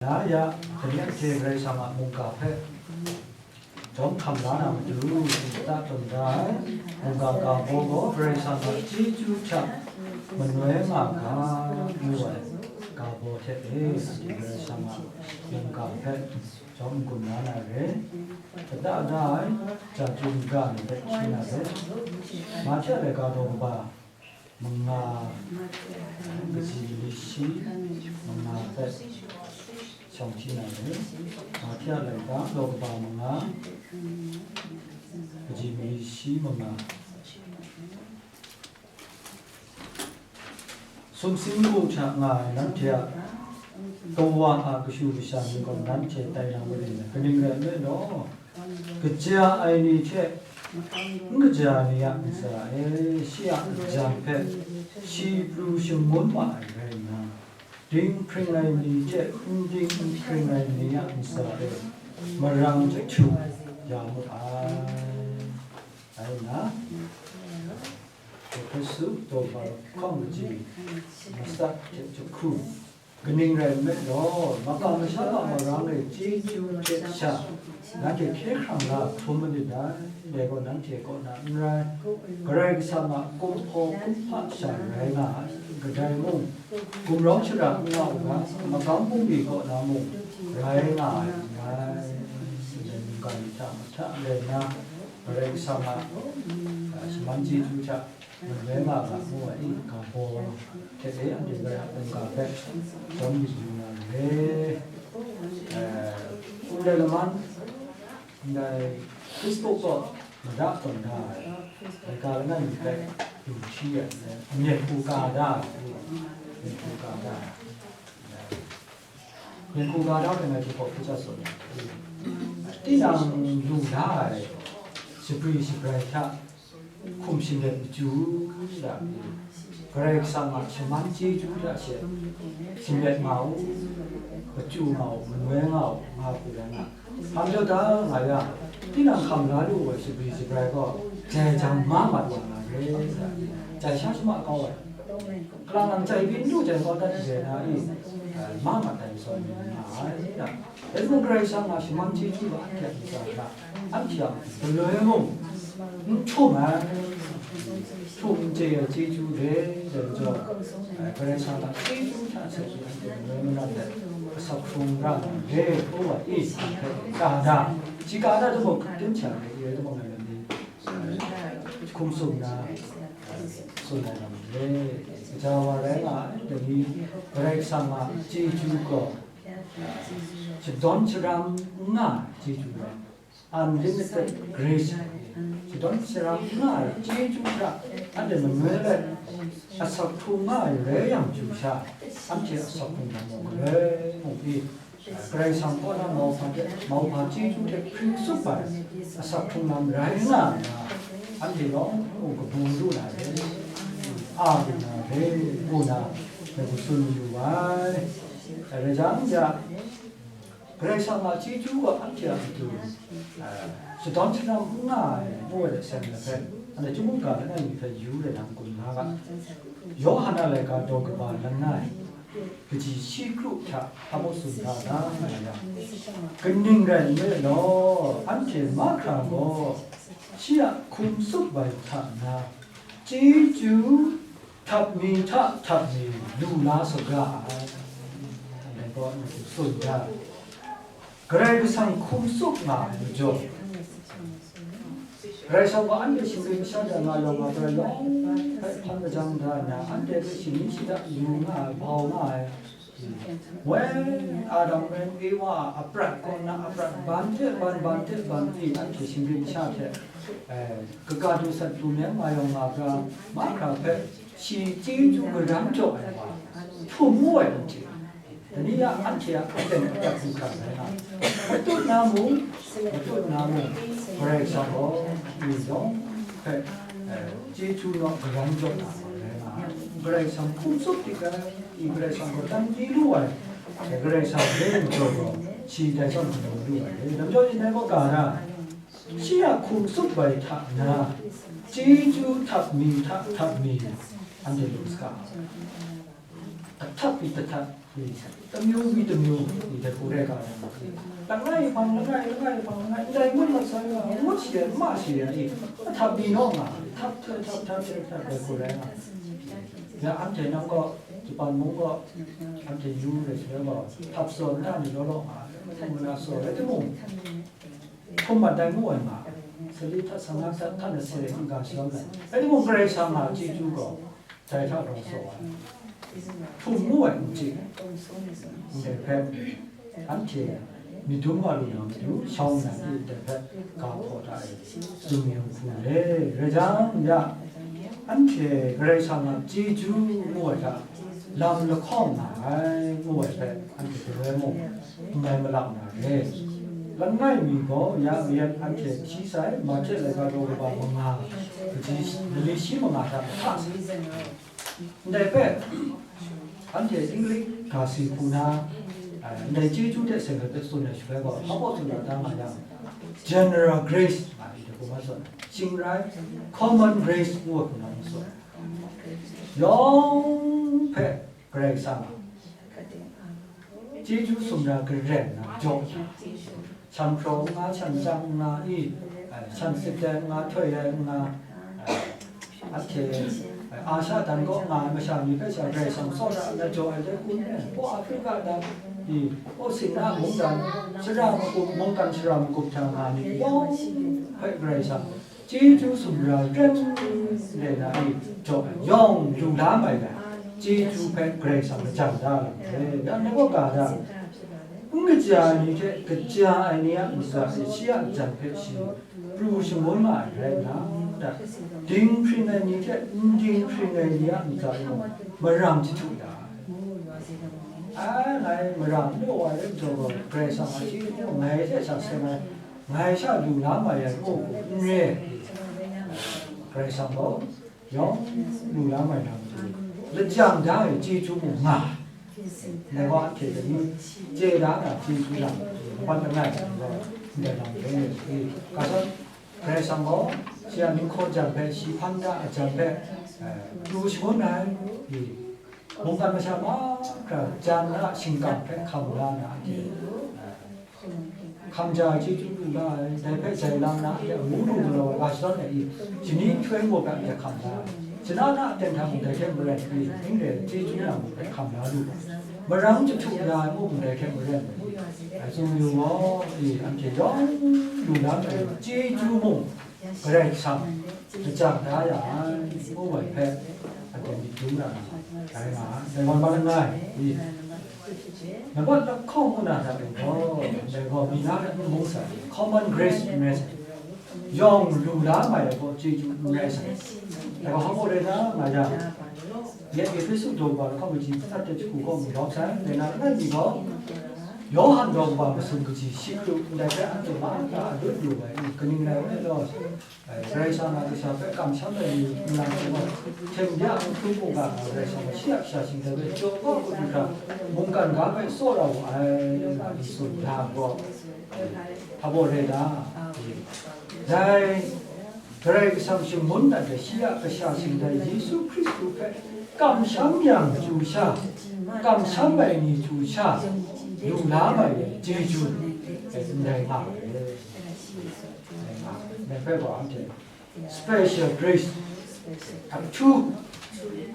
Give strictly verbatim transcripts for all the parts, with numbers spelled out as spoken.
Na ya, kani anhte Karai Kasang a mungga hpe jawm hkam la na matu, shingkata tawn da ai. Mungga ga baw gaw Karai Kasang a chyeju hta manoi nga ga, ngu ai ga baw hte e, anhte Karai Kasang a mungga hpe jawm n-gun la na re. Kata da ai, ja chyum ga ni hpe hti na re. Mahte a laika daw kaba manga, kaji mali shi manga hpe shawng hti na re. Mahte a laika daw kaba manga, kaji mali shi manga. Sumsing mung hta nga ai nanhte a kawa a kashu kasha ni gaw nanhte tai na made ai, kaning rai nme law, kaja ai ni hte n kaja ai ni a ntsa e, shi a jan hpe shi pru shangun ma ai rai nna, dinghpring ai ni hte n dinghpring ai ni a ntsa e marang jahtu ya mu ai. Rai nna, Ehpesu daw kaba lahkawng kaji, matsat hte jahku, kaning rai nme law, maka masha a marang e chyeju hte sha, nanhte hkye hkrang la hkrum manit dai, dai gaw nanhte kaw na n rai, Karai Kasang a kumhpaw kumhpa sha rai nga ai, kadai mung, gumrawng shara n nga u ga, magam bungli kaw na mung, rai nga ai n rai. Ndai mungga ni hta mahta rai nna, Karai Kasang a, a, shaman chyeju hta manoi nga ga ngu ai ga baw hte e, anhte Karai a mungga hpe jawm yu yu na re. Eh, Hkungdai Laman, ndai Facebook kaw mada tawn da ai, laika langai mi hpe yu hti ai, myit hku ka da ai, myit hku ka da ai. Myit hku ka da ai, ngai hte hpaw hkrit sha tsun ai. Tinang lu la ai shabri shabrai hta hkum shinglawt machyu la, Karai Kasang a shaman chyeju hta she shinglawt nga u, machyu nga u, manoi nga u, nga hku rai nga. Hpa majaw da nga yang, tinang hkam la lu ai shabri shabrai gaw, jai jang ma mat wa nga re, jai sha shama kau ai. Kalang lang jai byin lu jai kau dat jai na i, ma mat ai zawn nga ai da. Dai mung Karai Kasang a shaman chyeju ga anhte a ntsa hta, anhte a galoi mung n htum ai, htum n chye ai chyeju re ai majaw, Karai Kasang a chyeju hta hte anhte galoi manat let asak hkrung ra nga re, ngu ai i, hpe ka da, shi ka da timung, tim hte re timung, ngai lam ni hkum sung na, tsun ai lam re. Kaja wa rai nga ai, dai ni Karai Kasang a chyeju gaw, shadawn sharam n nga ai chyeju rai, unlimited grace, shadawn sharam n nga ai chyeju hta anhte manoi let asak hkrung nga ai rai yang hte sha, anhte asak hkrung lam mung galoi mung pyi, Karai Kasang kaw na mauhpa hte, mauhpa chyeju hte hpring tsup ai asak hkrung lam rai nga nna, anhte yawng mung kabu lu na re, a lu na re, ngu na, ngai hku tsun yu ai. Dai rai jang, ya, Karai Kasang a chyeju gaw anhte a matu, eh, shadawn sharam n nga ai, ngu ai hte seng ai hpe, anhte chyum mungga langai mi hpe yu ai lam gun nga ga, Yawhan a laika daw kaba langai, kaji shi kru hta hpa maw tsun hta na nga yang, kaning rai nme law, anhte mahkra gaw shi a hkum tsup ai hta na, chyeju htat mi hta htat mi lu la saga ai, dai gaw anhte tsun da. Karai Kasang hkum tsup nga ai majaw, Karai Kasang gaw anhte shinggyim masha hta nga yawng nga pra yawng hpe hpan majang da nna, anhte hpe shani shada yu nga ai, bau nga ai. Woi, Adam rai Ewa a aprat kaw na aprat ban hte ban, ban hte ban pyi anhte shinggyim masha hte, eh, kaga du sat du meng nga yawng nga pra, mahkra hpe shi chyeju garam jaw ai wa htum mu ai anhte. Dai ni ya anhte a aten adat hkra rai nga, matut na mung, matut na mung, Karai Kasang gaw mi yawng hpe, eh, chyeju naw garam jaw na rai nga, Karai Kasang hkum tsup dik ai, i Karai Kasang gaw dan di lu ai, Karai Kasang re ai majaw gaw, shi dai zawn hkum lu ai, dai majaw yin dai gaw ga na, shi a hkum tsup ai hta na, chyeju htat mi hta htat mi, anhte lu saga, ahtap mi ahtap, Tamyu mi tamyu, i hte hku rai ga ai. Langai hpang, langai, langai hpang, langai, ndai ngut mat sai nga, ngut shi ai, ma shi ai, i, ahtap mi naw nga, htap, htap, htap, htap, htap, htap, rai hku rai nga. Ya, anhte nang gaw, Japan mung gaw, anhte yu rai shaloi gaw, htap saw nta ni law law nga, ngu na saw rai timung, htum mat ai ngu ai nga, sali hta sa nga hta, hta na sere n ga sharawng ai. Rai timung, Karai Kasang a chyeju gaw, dai hta rau saw ai. Htum mu ai n chye, ndai hpe, anhte myit dum wa lu na matu, shawng nnan e ndai hpe ga hpaw da ai, tsun yu hku re. Rai jang, ya, anhte Karai Kasang a chyeju ngu ai hta, lam lahkawng nga ai, ngu ai hpe, anhte galoi mung, n mai malak na re. Langai mi gaw ya mayat anhte hti sai, Mahte laika daw kaba manga, kaji mali shi manga hta hta sai. Ndai hpe, anhte English ga si hku na, eh, ndai chyeju hte seng ai hpe tsun ai shaloi gaw, hpa baw tsun na da nga yang, general grace nga ai hte hkrum ai tsun, shing rai, common grace ngu ai hku na n tsun. Yawng hpe Karai Kasang a chyeju sumra karen na jaw na, shan hpraw n nga, shan chyang n nga, i, eh, shan sit ai n nga, htoi ai n nga, eh, anhte, eh, Asha dan kaw nga ai masha ni hpe sha Karai Kasang tsawra na jaw ai dai hku n rai, o Afrika dan, i, o Singna mungdan, shara magup, mungkan shara magup hta nga ni yawng hpe Karai Kasang chyeju sumra ren rai na i jaw ai, yawng lu la mai ai chyeju hpe Karai Kasang lajang da ai. Ya, nang gaw ga da, n kaja ai ni hte kaja ai ni a ntsa e shi a jan hpe shi pru shangun ma ai rai nna, ding hpring ai ni hte n ding hpring ai ni a ntsa e mung marang jahtu da ai. Ai, ngai marang n lu ai rai majaw gaw, Karai Kasang a chyeju ngai hte sha seng ai, ngai sha lu la mai ai ngu hku n re ai. Karai Kasang gaw yawng lu la mai na matu, lajang da ai chyeju mung nga ai. Dai gaw anhte dai ni chye da na chyeju lam, laban langai gaw ndai lam rai ai. Ga shawng, Karai Kasang gaw shi a ninghkaw jan hpe, shi hpang da a jan hpe, eh, pru shangun ai, i, mungkan masha mahkra jan na a shingkang hpe hkam la na, anhte, eh, hkam ja ai chyeju lu la ai, dai hpe jai lang na, anhte amu lu galaw ai ga shadawn ai i, shani nhtoi ngu hpe anhte hkam la ai. Shana na aten hta mung dai hte maren ai, ning re ai chyeju lam hpe hkam la lu ai. Marang jahtu ya ai mung dai hte maren ai, tsun yu gaw, i, anhte yawng lu la ai chyeju mung, Karai Kasang lajang da ya ai, ngu ai hpe, anhte myit dum na, rai nga ai, dai wa ma langai, i, nambat lahkawng ngu na hta e gaw, dai gaw, mi na hpe n mung sai, common grace n rai sai, yawng lu la mai ai gaw, chyeju n rai sai, dai gaw, hpa gaw rai na, nga yang, Yet Ehpesu daw kaba lahkawng kaji hpung hta de jahku kaw mu lawm sai, dai na langai mi gaw, Yawhan daw kaba masum kaji shi kru, ndai hpe anhte mahkra a lut lu ai, kaning rai nme law, Karai Kasang a kasha hpe kamsham ai ni nlang hte gaw, hten bya n hkrum u ga, Karai Kasang gaw shi a kasha shingtai hpe jaw kau hkrum hkra, mungkan ga hpe tsawra wu ai, nga di tsun da gaw, hpa baw rai da. Dai Karai Kasang shangun dat ai shi a kasha shingtai Yesu Hkristu hpe kamsham yang chyu sha, kamsham ai ni chyu sha, lu la mai ai chyeju, ndai nga ai, ndai nga ai, ndai hpe gaw anhte special grace, ahtu,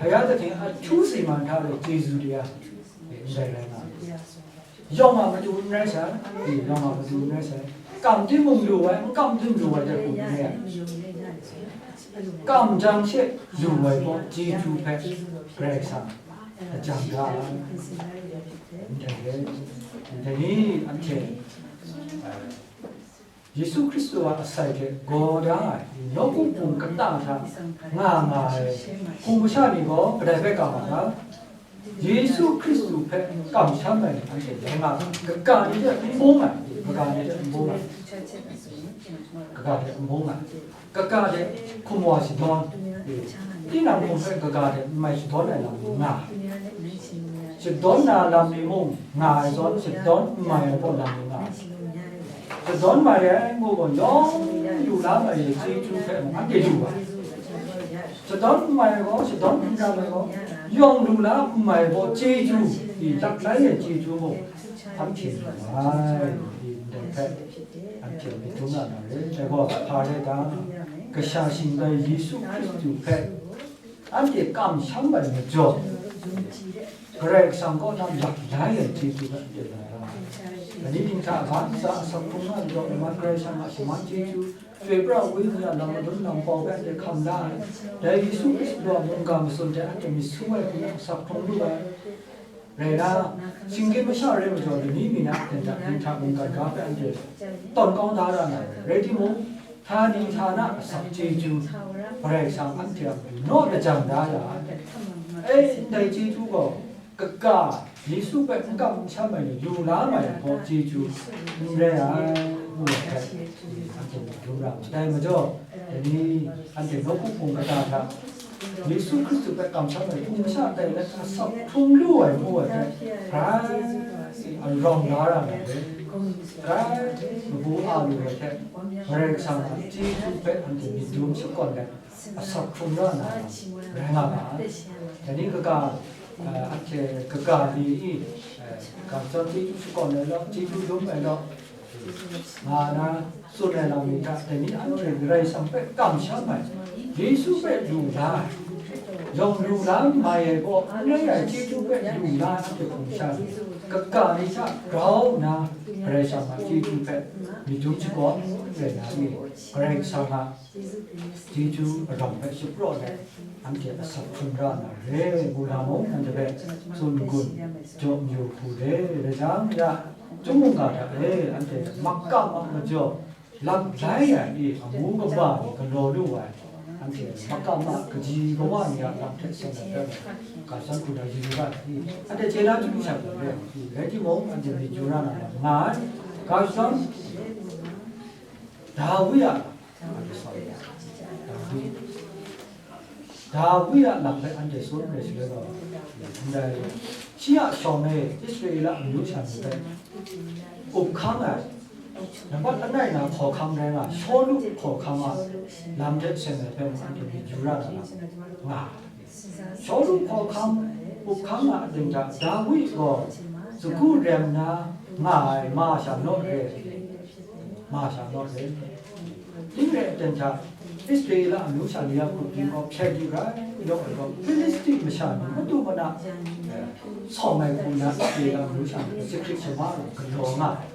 haya da ting ahtu si man hta ai chyeju de a, ndai rai nga ai. Yawng a matu n rai sai, i, yawng a matu n rai sai. Kam timung lu ai, n kam tim lu ai hte hku n re ai. Kam jang she lu ai gaw, chyeju hpe Karai Kasang lajang da ai. Ndai re, ndai ni anhte, eh, Yesu Hkristu a asai hte gaw da ai, nawku hpung kata hta nga nga ai hpung masha ni gaw kadai hpe kam a ta? Yesu Hkristu hpe kamsham ai ni anhte rai nga ai, kaga ni hte n bung ai, kaga ni hte n bung ai, kaga hte n bung ai, kaga hte hkum wa shadawn, tinang hkum hpe kaga hte n mai shadawn ai lam ni nga ai. Shadawn na lam ni mung nga ai zawn, shadawn n mai ai gaw lam ni nga ai. Shadawn mai ai ngu gaw, yawng lu la mai ai chyeju hpe mung anhte lu ai. Shadawn n mai ai gaw, shadawn n ram ai gaw, Yawng lu la n mai gaw chyeju, i lak lai ai chyeju mung anhte lu ai, i ndai hpe anhte myit dum na na re. Dai gaw hpa rai ta? Kasha shingrai Yesu Hkristu hpe anhte kamsham ai majaw, Karai Kasang kaw na lak lai ai chyeju hpe anhte lu ai. Dai ni dinghta ga ntsa asak hkrung na majaw, Karai Kasang a shaman chyeju, Chyoi pra ai wenyi a lam madun lam pawng hpe anhte hkam la ai. Dai Yesu Hkristu a mungga matsun hte anhte myit sum ai hku asak hkrung lu ai. Rai na, shinggyim masha rai majaw, lani mi na a hten hta dinghta mungkan ga hpe anhte tawn kau da ra na ai. Rai timung, htani htana asak chyeju, Karai Kasang anhte a matu naw lajang da ya ai. E, ndai chyeju gaw, kaga, Yesu hpe n kam n sham ai ni lu la mai ai gaw chyeju n rai ai, ngu ai hpe, anhte myit dum ra ai. Dai majaw, dai ni anhte nawku hpung kata hta Yesu Hkristu hpe kamsham ai hpung masha tai let asak hkrung lu ai ngu ai hpe, grai arawng la ra ai hpe, grai kabu a lu ai hte, Karai Kasang a chyeju hpe anhte myit dum shakawn let, asak hkrung ra na lam rai nga ga ai. Dai ni kaga, eh, anhte kaga ni i, eh, ga chyawm chyeju shakawn ai law, chyeju dum ai law, nga na tsun ai lam ni hta, dai ni anhte Karai Kasang hpe kamsham ai, Yesu hpe lu la ai, yawng lu la n mai ai gaw, n rai ai chyeju hpe lu la ai anhte hpung sha ni, kaga ni hta grau nna, Karai Kasang a chyeju hpe myit dum shakawn rai na i, Karai Kasang a chyeju arawng hpe shapraw let, anhte asak hkrung ra na re, ngu na mung, anhte hpe tsun gun jaw mayu hku re, rai jang, ya, chyum mungga hta e, anhte makam a majaw, lam blai ai i, amu kaba ni galaw lu ai, anhte makam a kaji kawa ni a lam hte seng ai hpe, ga shadawn hku na yu yu ga ai i, anhte chye na chyu sha hku re, rai timung, anhte myit yu ra na lam nga ai, ga shadawn, Dawi a, Dawi. Dawi a lam hpe anhte tsun re shaloi gaw, ndai, shi a shawng e Israela amyu sha ni hpe up hkang ai, nampat langai na hkawhkam rai nga, Shawlu hkawhkam a lam hte seng ai hpe mung anhte myit yu ra na lam nga ai. Shawlu hkawhkam up hkang a aten hta Dawi gaw sagu rem na nga ai ma sha naw re, ma sha naw re. Ning re aten hta, Israela amyu sha ni a hkrup ting gaw hpyen yu rai, yawng ai gaw, Hpilisti masha ni madu mana, eh, sawng ai hku na Israela amyu sha ni hpe jahkrit shamai galaw nga ai.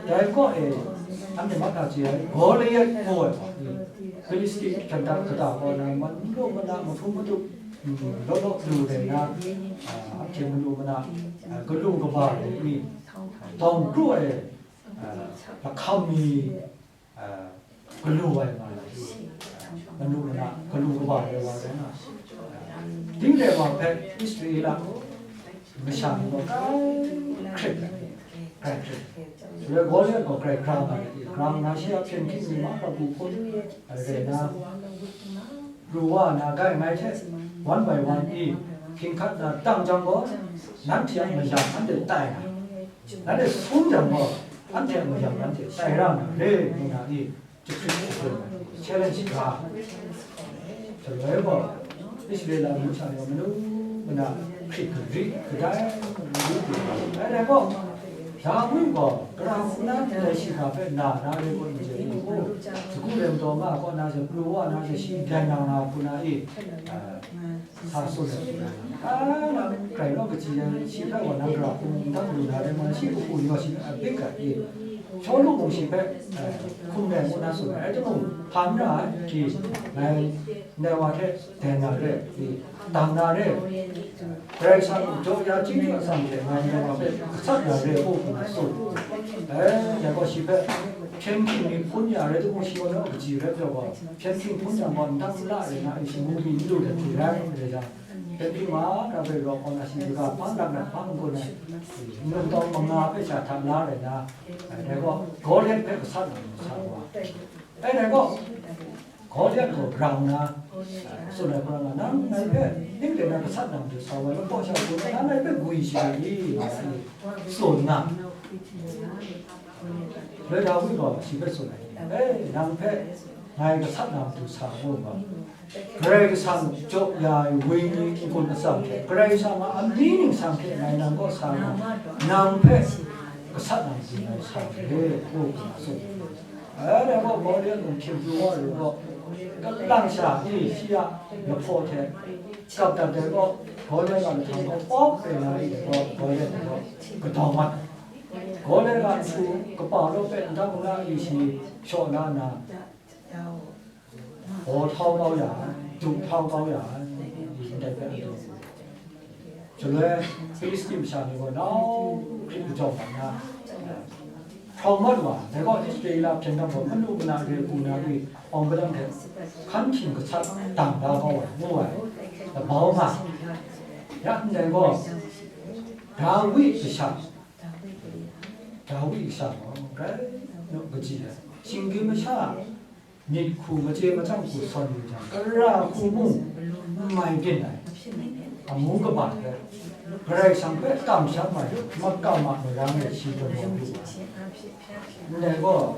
Dai kaw e, anhte mahkra chye ai, Goliat ngu ai, Hpilisti hpyen dap kata kaw na, manu mana, mahpung madu, mm, law law lu rai na, ah, ahkyen manu mana, ah, galu kaba rai mi, dawng kru ai, ah, lahkam mi, ah, galu ai nga ai, manu mana galu kaba ai wa rai na, ding re wa hpe Israela masha ni gaw grai hkrit ai, grai hkrit. Shaloi Goliat gaw grai grang ai, grang na shi a hpyen hkying ni mahkra bu hpun ai rai na, pru wa na, gai ngai hte one by one i, hkying hkat na dang jang gaw, nanhte a mayam anhte tai na, nanhte sum jang gaw, anhte a mayam nanhte tai ra na re, ngu na i, jahkrit jahkrit challenge ga. Shaloi gaw, Israela masha ni gaw manu mana hkrit gari kadai manu du ai, dai gaw, Dawi gaw, gara hku na ndai shiga hpe na na re gaw n chye u, sagu rem taw nga kaw na she, pru wa na she, shi dan na nga hku na i, ah, sa tsun ai hku na, a na, grai naw kaji ai, shi hpe gaw nang gara hku n dang lu na re, ma shi kahku ni gaw shi hpe a bik ai i, Shawlu mung shi hpe, eh, hkum rai ngu na tsun ai, rai timung, hpa n ra ai, i, ngai, ndai wa hte, den na re, i, dang na re, Karai Kasang jaw ya chyeju atsam hte ngai ndai wa hpe gasat na re, ngu hku na tsun. Eh, dai gaw shi hpe hpyen hkying ni hpun ya rai timung, shi gaw naw kaji rai pyaw gaw, hpyen hkying hpun yang gaw, ndang la rai na, i, shamu ni n lu dat hte rai, rai jang, hpyen hkying mahkra hpe raw kaw na, shi kaga hpa lak na hpa n-gun ai, i, nlung tawng manga hpe sha hta la rai na, eh, dai gaw, Goliat hpe gasat na majaw sa wa. Eh, dai gaw, Goliat gaw grau nna, tsun ai hku rai nga, nang ngai hpe ning rai na gasat na majaw sa wa, law kaw sha hku nang ngai hpe gwi shaga i, nga ai, tsun nga. Loi Dawi gaw shi hpe tsun ai, e, nang hpe ngai gasat na matu sa ngu ga, Karai Kasang jaw ya ai wenyi n-gun atsam hte, Karai Kasang a amying ningsang hte ngai nang kaw sa nga, nang hpe gasat na matu ngai sa re, ngu ga tsun. Dai gaw Gawliat mung hkying pru wa lu gaw, kalang sha e shi a lahpaw hte kap dat ai gaw, Gawliat a lahkang gaw pawp re na i gaw, Gawliat gaw kadawng mat ai. Gawliat a nsu kapa law hpe ndang la e shi shaw la nna, baw htau kau ya ai, du htau kau ya ai, ndai hpe a du. Shaloi Hpilisti masha ni gaw nau hkrit kajawng mat nna, hprawng mat wa, dai gaw Israela hpyen dang gaw manu mana re hku na ri awng padang hte hkan hkying gasat dang da kau ai, ngu ai, labau nga ai. Ya ndai gaw, Dawi kasha, Dawi kasha gaw, rai nu kaji ai, shinggyim masha, myit hku, machye machyang hku sawn yu jang, tara hku mung n mai byin ai, amu kaban hpe, Karai Kasang hpe kamsham ai, makam a marang e shi galaw lu ai. Ndai gaw,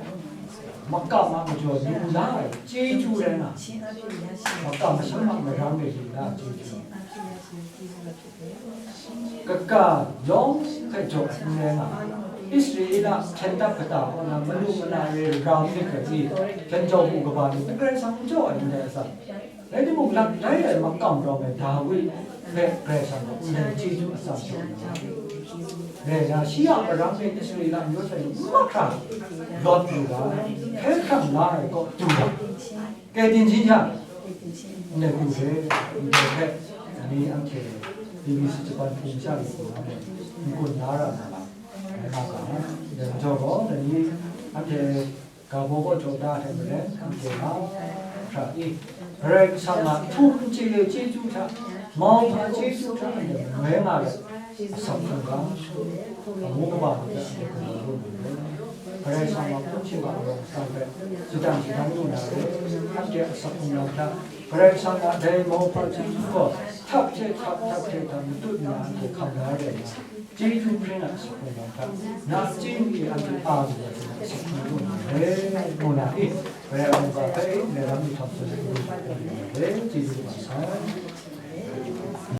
makam a majaw lu la ai chyeju rai nga, makam masham a marang e lu la ai chyeju. Kaga yawng hpe jaw ai n rai nga, Israela hpyen dap kata kaw na manu mana re rau myit ga i, hpyen jau bu kaba ni hpe Karai Kasang n jaw ai ndai atsam. Rai timung, lat rai ai makam rawng ai Dawi hpe Karai Kasang gaw ndai chyeju atsam jaw na, rai na, shi a marang e Israela myu hpe mahkra lawt lu ga, hkye hkrang la ai kaw du ga, Kaitin hkying hte ndai hku hte, ndai hpe, ani anhte B B C Japan hpung sha lu hku na mung, n-gun la ra na lam, rai nga ga, dai majaw gaw, dai ni anhte ga baw kaw jaw da ai hte maren, anhte mahkra e, Karai Kasang a htum chye ai chyeju hta, mauhpa chyeju hta, anhte manoi nga let, asak hkungga, amu kaba ni hpe anhte galaw lu na re, Karai Kasang a hpung hkying a arawng atsam hpe shadang shadang lu na re, anhte asak hkungga hta, Karai Kasang a dai mauhpa chyeju gaw htap hte htap, htap hte htap matut nna anhte hkam la re ai na, chyeju hpring a asak hkungga hta, nachying e anhte a lu ai hte na asak hkungga lu na re, ngu na i, Karai a mungga hpe e, Karai lam ni htawm tsun ai n-gun hpe lu na re, chyeju kaba sai.